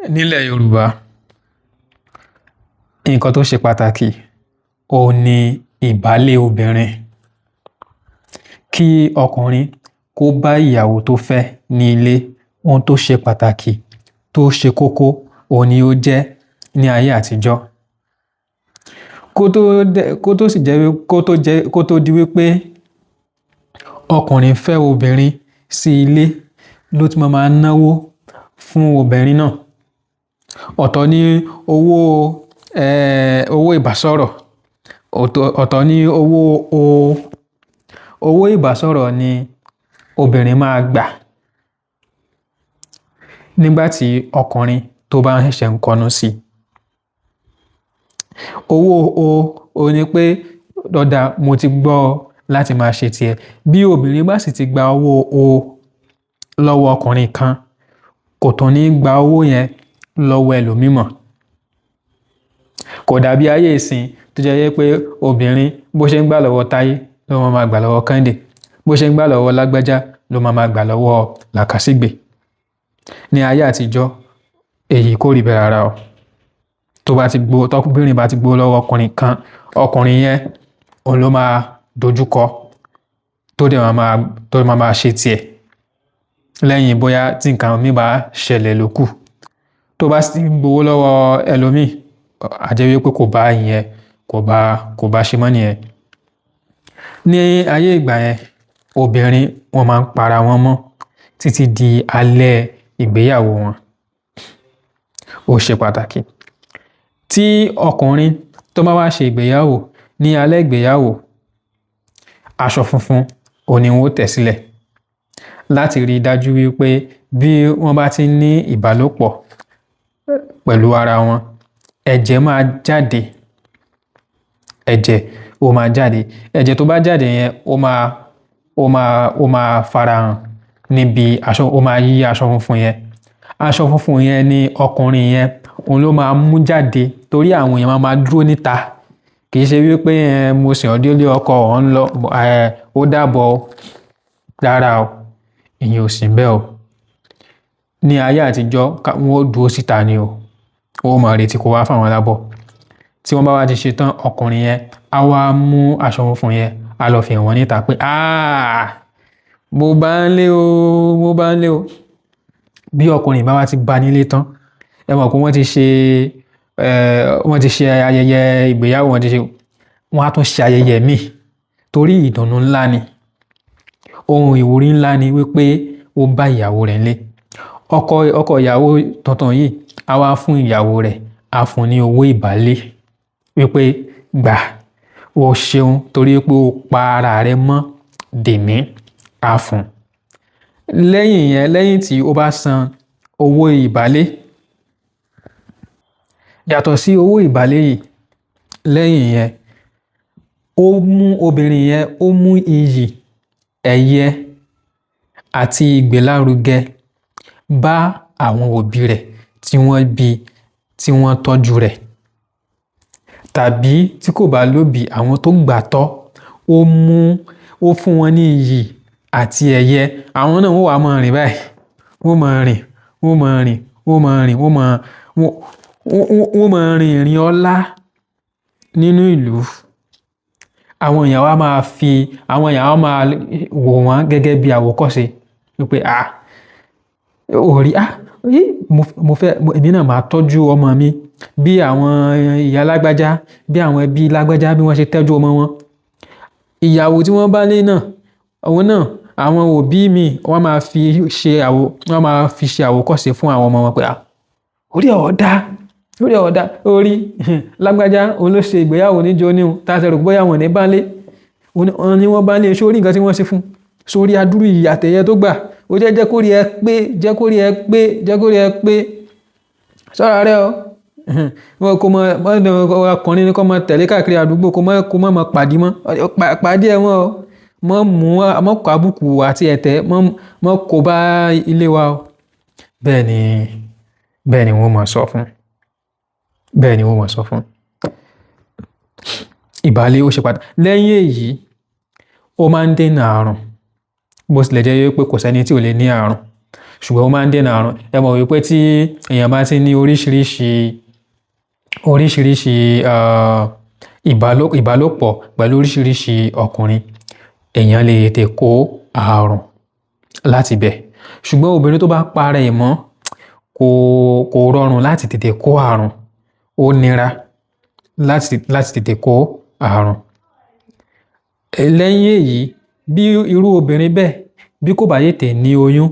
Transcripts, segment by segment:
Nílẹ̀ Yorùbá, nǹkan tó ṣe pàtàkì òun ni ìbálé obìnrin. Kí ọkùnrin kó bá ìyàwó tó fẹ́ ní ilé, ohun tó ṣe pàtàkì tó ṣe kókó òun ni ó jẹ́ ní ayé àtijọ́. Kó tó dẹ̀, kó tó sì jẹ́ wí, kó tó jẹ́, kó tó di wípé ọkùnrin fẹ́ obìnrin sí ilé ló ti máa máa náwó fún obìnrin náà. Ọ̀tọ̀ ni owó, owó ìbásọ̀rọ̀, ọ̀tọ̀ ni owó o. Owó ìbásọ̀rọ̀ ni obìnrin máa gbà nígbà tí ọkùnrin tó bá ń ṣẹ̀ṣẹ̀ ń kọnu sí. Owó o, òun ni pé ó dáa, mo ti gbọ́ láti máa ṣe tiẹ̀. Bí obìnrin bá sì ti gba owó o lọ́wọ́ ọkùnrin kan, kò tún ní gba owó yẹn lọ́wọ́ ẹlòmíì mọ́. Kò dàbí ayé ìsín tó jẹ́ wípé obìnrin bó ṣe ń gbà lọ́wọ́ Táyé ló máa máa gbà lọ́wọ́ Kẹ́hìndé, bó ṣe ń gbà lọ́wọ́ Lágbájá ló máa máa gbà lọ́wọ́ Làkàsígbè. Ní ayé àtijọ́, èyí kò rí bẹ́ẹ̀ rárá o. Tó bá ti gbó, tọkùnrin bá ti gbó lọ́wọ́ ọkùnrin kan, ọkùnrin yẹn òun ló máa dojúkọ tó dẹ̀ máa máa, tó máa máa ṣe tiẹ̀ lẹ́yìn bóyá tí nǹkan mí bá ṣẹlẹ̀ ló kù. Tó bá sì ń gbowó lọ́wọ́ ẹlòmíì, a jẹ́ wípé kò bá ìyẹn, kò bá ṣe mọ́ níyẹn. Ní ayé ìgbà yẹn, obìnrin wọ́n máa ń para wọn mọ́ títí di alẹ́ ìgbéyàwó wọn. Ó ṣe pàtàkì. Tí ọkùnrin tó bá wá ṣe ìgbéyàwó, ní alẹ́ ìgbéyàwó, aṣọ funfun òun ni wọ́n ó tẹ̀ sílẹ̀ láti rí dájú wípé bí wọ́n bá ti ní ìbálòpọ̀ pẹ̀lú ara wọn, ẹ̀jẹ̀ máa jáde. Ẹ̀jẹ̀ ó máa jáde. Ẹ̀jẹ̀ tó bá jáde yẹn ó máa, ó máa farahàn níbi aṣọ, ó máa yí aṣọ funfun yẹn. Aṣọ funfun yẹn ni ọkùnrin yẹn òun ló máa mú jáde torí àwọn èèyàn máa máa dúró níta. Kì í ṣe wípé mo sìn ọ́ délé ọkọ, ò ń lọ, ó dàbọ̀ rárá o. Ìyẹn ò sí bẹ́ẹ̀ o. Ní ayé àtijọ́, wọ́n ó dúró síta ni o. Ó máa retí kó wá fún wọn lábọ̀. Tí wọ́n bá wá ti ṣe tán, ọkùnrin yẹn á wá mú aṣọ funfun yẹn, á lọ fi hàn wọ́n níta pé "àh! Mo bá ń lé o, mo bá ń lé o." Bí ọkùnrin bá wá ti bá nílé tán, ẹ mọ̀ pé wọ́n ti ṣe, wọ́n ti ṣe ayẹyẹ ìgbéyàwó, wọ́n ti ṣe, wọ́n á tún ṣe ayẹyẹ míì torí ìdùnnú ńlá ni. Ohun ìwúrí ńlá ni wípé ó bá ìyàwó rẹ̀ nílé. Ọkọ ìyàwó tuntun yìí á wá fún ìyàwó rẹ̀, á fún un ní owó ìbálé wípé gbà, o ṣeun torí pé o pa ara rẹ mọ́ dè mí, á fún un. Lẹ́yìn yẹn, lẹ́yìn tí ó bá san owó ìbálé, yàtọ̀ sí owó ìbálé yìí, lẹ́yìn yẹn, ó mú obìnrin yẹn, ó mú iyì, ẹ̀yẹ àti ìgbélárugẹ bá àwọn òbí rẹ̀ tí wọ́n bí, tí wọ́n tọ́jú rẹ̀. Tàbí tí kò bá lóbìí, àwọn tó gbà tọ́, ó mú, ó fún wọn ní iyì àti ẹ̀yẹ. Àwọn náà wọ́n wá máa rìn báyìí. Wọ́n máa rìn, wọ́n máa rìn, wọ́n máa rìn, wọ́n máa, wọ́n, wọ́n máa rìn ìrìn ọlá nínú ìlú. Àwọn èèyàn wa máa fi, àwọn èèyàn wa máa wò wọ́n gẹ́gẹ́ bí àwòkọ́ṣe wípé "àh! O rí, ah! Mo fẹ́, èmi náà máa tọ́jú ọmọ mi bí àwọn ìyá lágbájá, bí àwọn ẹbí lágbájá bí wọ́n ṣe tọ́jú ọmọ wọn." Ìyàwó tí wọ́n bá lé náà, òun náà, àwọn òbí mi wọ́n máa fi ṣe àwò, wọ́n máa fi ṣe àwòkọ́ṣe fún àwọn ọmọ wọn pé "àh! Orí ẹ ò dá, orí ẹ ò dá, o rí lágbájá òun ló ṣe ìgbéyàwó níjó ní o. Tá ṣe rò pé bóyá wọ́n ní bá ń lé, òun ní wọ́n bá ń lé, ṣé o rí nǹkan tí wọ́n ṣe fún? Ṣé o rí adúrú iyì àtẹ̀yẹ tó gbà? Ó jẹ́ jẹ́ kó rí ẹ pé, jẹ́ kó rí ẹ pé, jẹ́ kó rí ẹ pé. Ṣọ́ra rẹ o. Wọ́n kò mọ̀, ọkùnrin ni kó máa tẹ̀lé káàkiri àdúgbò, kó má mọ̀ pàdí mọ́. Pàdé ẹ wọ́n o. Má mú, má kó àbùkù àti ẹ̀tẹ̀, má kó bá ilé wa o. Bẹ́ẹ̀ ni, bẹ́ẹ̀ ni wọ́n máa sọ fún. Bẹ́ẹ̀ ni wọ́n máa sọ fún. Ìbálé ó ṣe pàtàkì. Lẹ́yìn èyí, ó máa ń dènà àrùn. Bó tilẹ̀ jẹ́ wípé kò sí ẹni tí ò lè ní àrùn. Ṣùgbọ́n ó máa ń dènà àrùn. Ẹ mọ̀ wípé tí èèyàn bá ti ní oríṣiríṣi oríṣiríṣi ìbálòpọ̀ pẹ̀lú oríṣiríṣi ọkùnrin, èèyàn lè tètè kó àrùn láti ibẹ̀. Ṣùgbọ́n obìnrin tó bá para ẹ̀ mọ́, kò rọrùn láti tètè kó àrùn. Ó nira láti tètè kó àrùn. Lẹ́yìn èyí, bí irú obìnrin bẹ́ẹ̀ bí kò bá tètè ní oyún,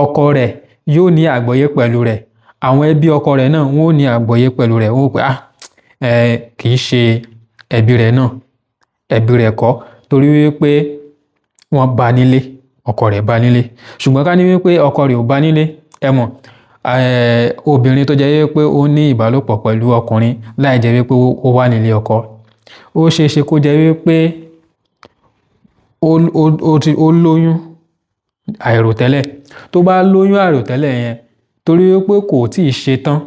ọkọ rẹ̀ yóò ní àgbọ́yé pẹ̀lú rẹ̀. Àwọn ẹbí ọkọ rẹ̀ náà wọ́n ó ní àgbọ́yé pẹ̀lú rẹ̀. Wọ́n ó pé, "Ah, kì í ṣe ẹbí rẹ̀ náà, ẹbí rẹ̀ kọ́," torí wípé wọ́n bá nílé, ọkọ rẹ̀ bá nílé. Ṣùgbọ́n ká ní wípé ọkọ rẹ̀ ò bá nílé, ẹ mọ̀, obìnrin tó jẹ́ wípé ó ní ìbálòpọ̀ pẹ̀lú ọkùnrin láì jẹ́ wípé ó wà nílé ọkọ, ó ṣe é ṣe kó jẹ́ wípé ó lóyún àìròtẹ́lẹ̀. Tó bá lóyún àìròtẹ́lẹ̀ yẹn, torí wípé kò tíì ṣe tán,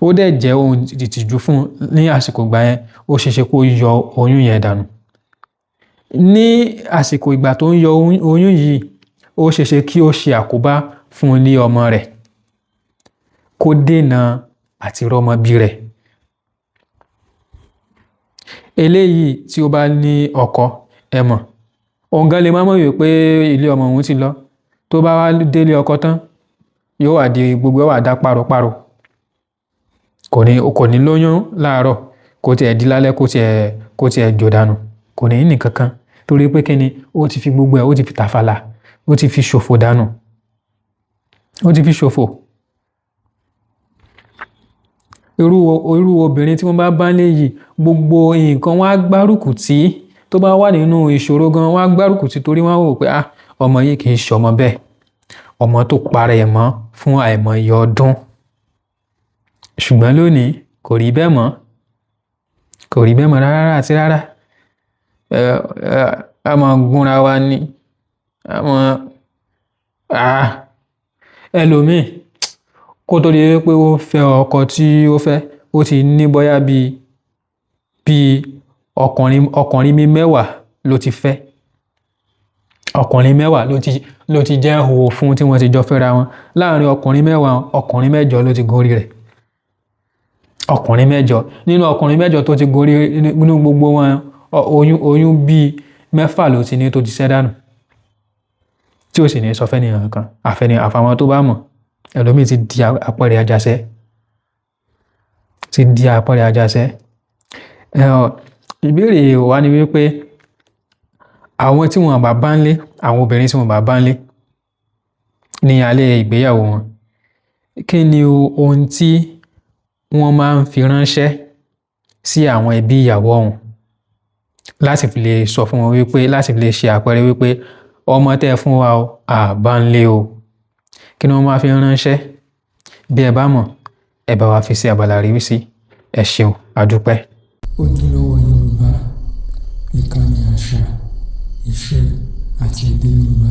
ó dẹ̀ jẹ́ ohun ìtìjú fún un ní àsìkò ìgbà yẹn, ó ṣe é ṣe kó yọ oyún yẹn dànù. Ní àsìkò ìgbà tó ń yọ oyún yìí, ó ṣe é ṣe kí ó ṣe àkóbá fún ní ọmọ rẹ̀, kó dènà àti rọ́mọ bí rẹ̀. Eléyìí tí ó bá ní ọkọ, ẹ mọ̀, òun gan lè má mọ̀ wípé ilé ọmọ òun ti lọ. Tó bá wá délé ọkọ tán, yóò wá di gbogbo ẹ̀ wá dá páropáro. Kò ní lóyún láàárọ̀, kó tí ẹ di lálẹ́, kó tí ẹ jò dànù. Kò ní ní kankan. Torí pé kí ni? Ó ti fi gbogbo ẹ̀, ó ti fi tàfàlà, ó ti fi ṣòfò dànù. Ó ti fi ṣòfò. Irú obìnrin tí wọ́n bá bá nílé yìí, gbogbo nǹkan wọ́n á gbárùkù tí tó bá wà nínú ìṣòro gan, wọ́n á gbárùkù tí torí wọ́n á wò pé, "Ah, ọmọ yìí kì í ṣe ọmọ bẹ́ẹ̀. Ọmọ tó para ẹ̀ mọ́ fún àìmọye ọdún." Ṣùgbọ́n lónìí kò rí bẹ́ẹ̀ mọ́. Kò rí bẹ́ẹ̀ mọ́ rárá àti rárá. A máa gúnra wa ní. A máa, ẹlòmíì kó tó di wípé ó fẹ́ ọkọ tí ó fẹ́, ó ti ní bóyá bí ọkùnrin bí mẹ́wàá ló ti fẹ́. Ọkùnrin mẹ́wàá ló ti jẹ́ òwò fún tí wọ́n ti jọ fẹ́ra wọn. Láàárín ọkùnrin mẹ́wàá, ọkùnrin mẹ́jọ ló ti gorí rẹ̀. Ọkùnrin mẹ́jọ. Nínú ọkùnrin mẹ́jọ tó ti gorí nínú gbogbo wọn, oyún bí mẹ́fà ló ti ní tó ti ṣẹ́ dànù. Tí ó sì ní sọ fẹ́ni kankan. Àfẹ́ni àfàwọn tó bá mọ̀. Ẹlòmíì ti di apẹ̀rẹ̀ àjàṣẹ́. Ti di apẹ̀rẹ̀ àjàṣẹ́. Ìbéèrè wa ni wípé àwọn tí wọ́n bá bá ń lé, àwọn obìnrin tí wọ́n bá bá ń lé ní alẹ́ ìgbéyàwó wọn, kí ni ohun tí wọ́n máa ń fi ránṣẹ́ sí àwọn ẹbí ìyàwó ọ̀hún láti fi lè sọ fún wọn wípé, láti fi lè ṣe àpẹẹrẹ wípé ọmọ tẹ́ ẹ fún wa o, à bá ń lé o. Kí ni wọ́n máa fi ránṣẹ́? Bí ẹ bá mọ̀, ẹ bá wa fi sí abala àríwísí. Ẹ ṣeun, a dúpẹ́. Ojúlówó Yorùbá, ìkànnì àṣà, ìṣe àti èdè Yorùbá.